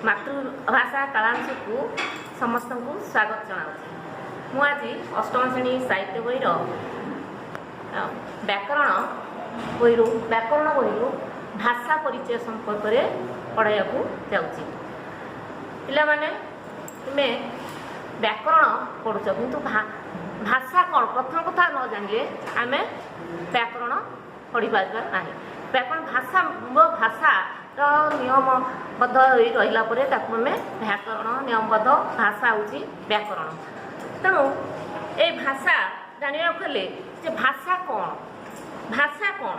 ମାତୃଭାଷା କାଳାଂଶକୁ ସମସ୍ତଙ୍କୁ ସ୍ୱାଗତ ଜଣାଉଛି। ମୁଁ ଆଜି ଅଷ୍ଟମ ଶ୍ରେଣୀ ସାହିତ୍ୟ ବହିର ବ୍ୟାକରଣ ବହିରୁ ଭାଷା ପରିଚୟ ସମ୍ପର୍କରେ ପଢ଼ାଇବାକୁ ଯାଉଛି। ପିଲାମାନେ, ତୁମେ ବ୍ୟାକରଣ ପଢ଼ୁଛ, କିନ୍ତୁ ଭାଷା କ'ଣ, ପ୍ରଥମ କଥା ନ ଜାଣିଲେ ଆମେ ବ୍ୟାକରଣ ପଢ଼ିପାରିବା ନାହିଁ। ବ୍ୟାକରଣ ଭାଷା, ମୂଳ ଭାଷାର ନିୟମବଦ୍ଧ ହୋଇ ରହିଲା ପରେ ତାକୁ ଆମେ ବ୍ୟାକରଣ, ନିୟମବଦ୍ଧ ଭାଷା ହେଉଛି ବ୍ୟାକରଣ। ତେଣୁ ଏଇ ଭାଷା ଜାଣିବାକୁ ହେଲେ ଯେ ଭାଷା କ'ଣ, ଭାଷା କ'ଣ?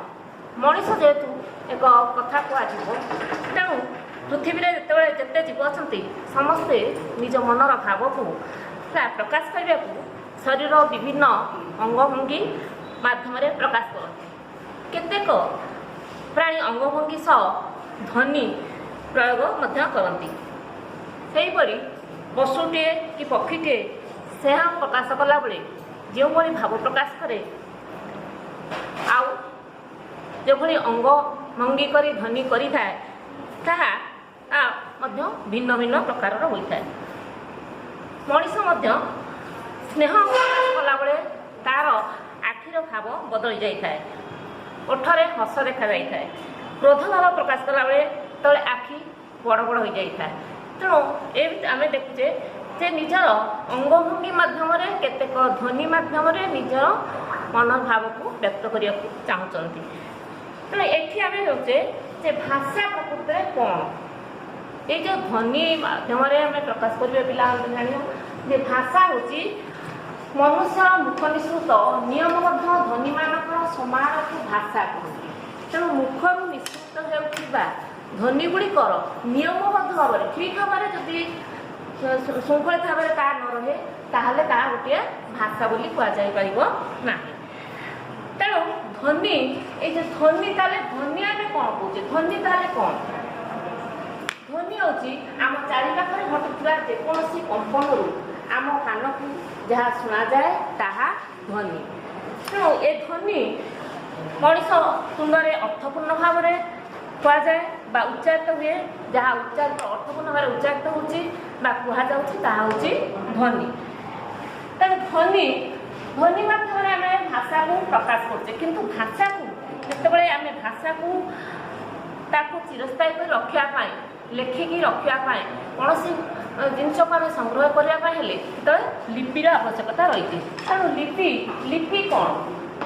ମଣିଷ ଯେହେତୁ ଏକ କଥା କୁହାଯିବ, ତେଣୁ ପୃଥିବୀରେ ଯେତେବେଳେ ଯେତେ ଜୀବ ଅଛନ୍ତି, ସମସ୍ତେ ନିଜ ମନର ଭାବକୁ ପ୍ରକାଶ କରିବାକୁ ଶରୀର ବିଭିନ୍ନ ଅଙ୍ଗଭଙ୍ଗୀ ମାଧ୍ୟମରେ ପ୍ରକାଶ କରନ୍ତି। କେତେକ ପ୍ରାଣୀ ଅଙ୍ଗଭଙ୍ଗୀ ସହ ଧ୍ୱନି ପ୍ରୟୋଗ ମଧ୍ୟ କରନ୍ତି। ସେହିପରି ପଶୁଟିଏ କି ପକ୍ଷୀଟିଏ ସ୍ନେହ ପ୍ରକାଶ କଲାବେଳେ ଯେଉଁଭଳି ଭାବ ପ୍ରକାଶ କରେ ଆଉ ଯେଭଳି ଅଙ୍ଗ ଭଙ୍ଗୀ କରି ଧ୍ୱନି କରିଥାଏ, ତାହା ମଧ୍ୟ ଭିନ୍ନ ଭିନ୍ନ ପ୍ରକାରର ହୋଇଥାଏ। ମଣିଷ ମଧ୍ୟ ସ୍ନେହ ପ୍ରକାଶ କଲାବେଳେ ତାର ଆଖିର ଭାବ ବଦଳି ଯାଇଥାଏ, ଓଠରେ ହସ ଦେଖାଯାଇଥାଏ। କ୍ରୋଧ ଭାବ ପ୍ରକାଶ କଲାବେଳେ ତଳେ ଆଖି ବଡ଼ ବଡ଼ ହୋଇଯାଇଥାଏ। ତେଣୁ ଏ ଆମେ ଦେଖୁଛେ ଯେ ନିଜର ଅଙ୍ଗଭଙ୍ଗୀ ମାଧ୍ୟମରେ, କେତେକ ଧ୍ୱନି ମାଧ୍ୟମରେ ନିଜର ମନୋଭାବକୁ ବ୍ୟକ୍ତ କରିବାକୁ ଚାହୁଁଛନ୍ତି। ତେଣୁ ଏଠି ଆମେ ହେଉଛେ ଯେ ଭାଷା ପ୍ରକୃତରେ କ'ଣ? ଏଇ ଯେଉଁ ଧ୍ୱନି ମାଧ୍ୟମରେ ଆମେ ପ୍ରକାଶ କରିବା, ପିଲାମାନେ ଜାଣିବ ଯେ ଭାଷା ହେଉଛି ମନୁଷ୍ୟର ମୁଖ ନିଃସୃତ ନିୟମବଦ୍ଧ ଧ୍ୱନିମାନଙ୍କର ସମାହାରକୁ ଭାଷା କୁହନ୍ତି। ତେଣୁ ମୁଖରୁ ନିଃସୃତ ହେଉଥିବା ଧ୍ୱନି ଗୁଡ଼ିକର ନିୟମବଦ୍ଧ ଭାବରେ, ଠିକ୍ ଭାବରେ ଯଦି ଶୃଙ୍ଖଳିତ ଭାବରେ ତାହା ନ ରହେ, ତାହେଲେ ତାହା ଗୋଟିଏ ଭାଷା ବୋଲି କୁହାଯାଇପାରିବ ନାହିଁ। ତେଣୁ ଧ୍ୱନି, ଏଇ ଯେଉଁ ଧ୍ୱନି, ତାହେଲେ ଧ୍ୱନି ଆମେ କ'ଣ କହୁଛେ? ଧ୍ୱନି ତାହେଲେ କ'ଣ? ଧ୍ୱନି ହେଉଛି ଆମ ଚାରିପାଖରେ ଘଟୁଥିବା ଯେକୌଣସି କମ୍ପନରୁ ଆମ କାନକୁ ଯାହା ଶୁଣାଯାଏ, ତାହା ଧ୍ୱନି। ତେଣୁ ଏ ଧ୍ୱନି ମଣିଷ ତୁଣ୍ଡରେ ଅର୍ଥପୂର୍ଣ୍ଣ ଭାବରେ କୁହାଯାଏ ବା ଉଚ୍ଚାରିତ ହୁଏ। ଯାହା ଉଚ୍ଚାରିତ, ଅର୍ଥପୂର୍ଣ୍ଣ ଭାବରେ ଉଚ୍ଚାରିତ ହେଉଛି ବା କୁହାଯାଉଛି, ତାହା ହେଉଛି ଧ୍ୱନି। ତେଣୁ ଧ୍ୱନି ମାଧ୍ୟମରେ ଆମେ ଭାଷାକୁ ପ୍ରକାଶ କରୁଛେ। କିନ୍ତୁ ଭାଷାକୁ ଯେତେବେଳେ ଆମେ ଭାଷାକୁ ତାକୁ ଚିରସ୍ଥାୟୀ କରି ରଖିବା ପାଇଁ, ଲେଖିକି ରଖିବା ପାଇଁ, କୌଣସି ଜିନିଷକୁ ଆମେ ସଂଗ୍ରହ କରିବା ପାଇଁ ହେଲେ ସେତେବେଳେ ଲିପିର ଆବଶ୍ୟକତା ରହିଛି। ତେଣୁ ଲିପି କ'ଣ?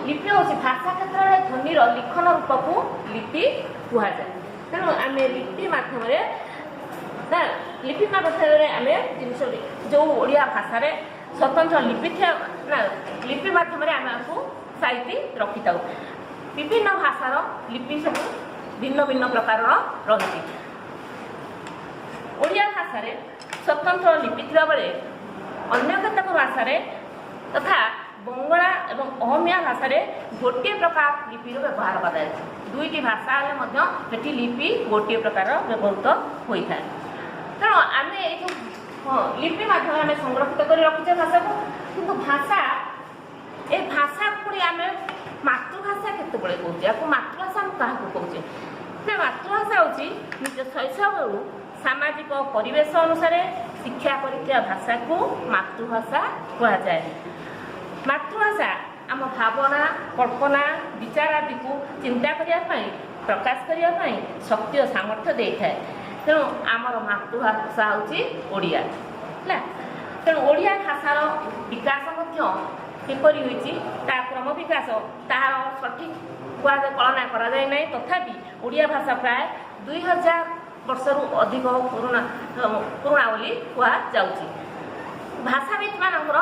ଲିପି ହେଉଛି ଭାଷା କ୍ଷେତ୍ରରେ ଧ୍ୱନିର ଲିଖନ ରୂପକୁ ଲିପି କୁହାଯାଏ। ତେଣୁ ଆମେ ଲିପି ମାଧ୍ୟମରେ ନା, ଲିପି ମାଧ୍ୟମରେ ଆମେ ଜିନିଷ, ଯେଉଁ ଓଡ଼ିଆ ଭାଷାରେ ସ୍ୱତନ୍ତ୍ର ଲିପି ଥିବା ନା, ଲିପି ମାଧ୍ୟମରେ ଆମେ ଆକୁ ସାଇତି ରଖିଥାଉ। ବିଭିନ୍ନ ଭାଷାର ଲିପି ସବୁ ଭିନ୍ନ ଭିନ୍ନ ପ୍ରକାରର ରହିଛି। ଓଡ଼ିଆ ଭାଷାରେ ସ୍ୱତନ୍ତ୍ର ଲିପି ଥିବାବେଳେ ଅନ୍ୟ କେତେକ ଭାଷାରେ ତଥା ବଙ୍ଗଳା ଏବଂ ଅହମିଆ ଭାଷାରେ ଗୋଟିଏ ପ୍ରକାର ଲିପିର ବ୍ୟବହାର କରାଯାଏ। ଦୁଇଟି ଭାଷା ହେଲେ ମଧ୍ୟ ସେଠି ଲିପି ଗୋଟିଏ ପ୍ରକାର ବ୍ୟବହୃତ ହୋଇଥାଏ। ତେଣୁ ଆମେ ଏଇ ଯେଉଁ ଲିପି ମାଧ୍ୟମରେ ଆମେ ସଂରକ୍ଷିତ କରି ରଖୁଛେ ଭାଷାକୁ। କିନ୍ତୁ ଭାଷା, ଏ ଭାଷାକୁ ପୁଣି ଆମେ ମାତୃଭାଷା କେତେବେଳେ କହୁଛେ? ଆକୁ ମାତୃଭାଷା ଆମେ କାହାକୁ କହୁଛେ ନା, ମାତୃଭାଷା ହେଉଛି ନିଜ ଶୈଶବରୁ ସାମାଜିକ ପରିବେଶ ଅନୁସାରେ ଶିକ୍ଷା କରିଥିବା ଭାଷାକୁ ମାତୃଭାଷା କୁହାଯାଏ। ମାତୃଭାଷା ଆମ ଭାବନା, କଳ୍ପନା, ବିଚାର ଆଦିକୁ ଚିନ୍ତା କରିବା ପାଇଁ, ପ୍ରକାଶ କରିବା ପାଇଁ ଶକ୍ତି ଓ ସାମର୍ଥ୍ୟ ଦେଇଥାଏ। ତେଣୁ ଆମର ମାତୃଭାଷା ହେଉଛି ଓଡ଼ିଆ ହେଲା। ତେଣୁ ଓଡ଼ିଆ ଭାଷାର ବିକାଶ ମଧ୍ୟ କିପରି ହୋଇଛି, ତା କ୍ରମ ବିକାଶ ତାହାର ସଠିକ୍ କୁହାଯାଏ, କଳନା କରାଯାଇ ନାହିଁ। ତଥାପି ଓଡ଼ିଆ ଭାଷା ପ୍ରାୟ 2000 ବର୍ଷରୁ ଅଧିକ ପୁରୁଣା ବୋଲି କୁହାଯାଉଛି ଭାଷାବିତମାନଙ୍କର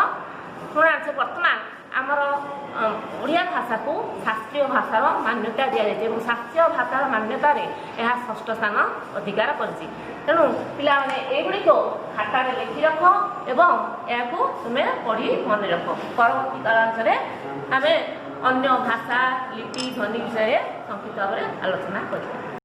ଶୁଣାଯାଉଛି। ବର୍ତ୍ତମାନ ଆମର ଓଡ଼ିଆ ଭାଷାକୁ ଶାସ୍ତ୍ରୀୟ ଭାଷାର ମାନ୍ୟତା ଦିଆଯାଇଛି ଏବଂ ଶାସ୍ତ୍ରୀୟ ଭାଷାର ମାନ୍ୟତାରେ ଏହା ଷଷ୍ଠ ସ୍ଥାନ ଅଧିକାର କରିଛି। ତେଣୁ ପିଲାମାନେ, ଏଗୁଡ଼ିକ ଖାତାରେ ଲେଖି ରଖ ଏବଂ ଏହାକୁ ତୁମେ ପଢ଼ି ମନେ ରଖ। ପରବର୍ତ୍ତୀ କାଳାଂଶରେ ଆମେ ଅନ୍ୟ ଭାଷା, ଲିପି, ଧ୍ୱନି ବିଷୟରେ ସଂକ୍ଷିପ୍ତ ଭାବରେ ଆଲୋଚନା କରିବା।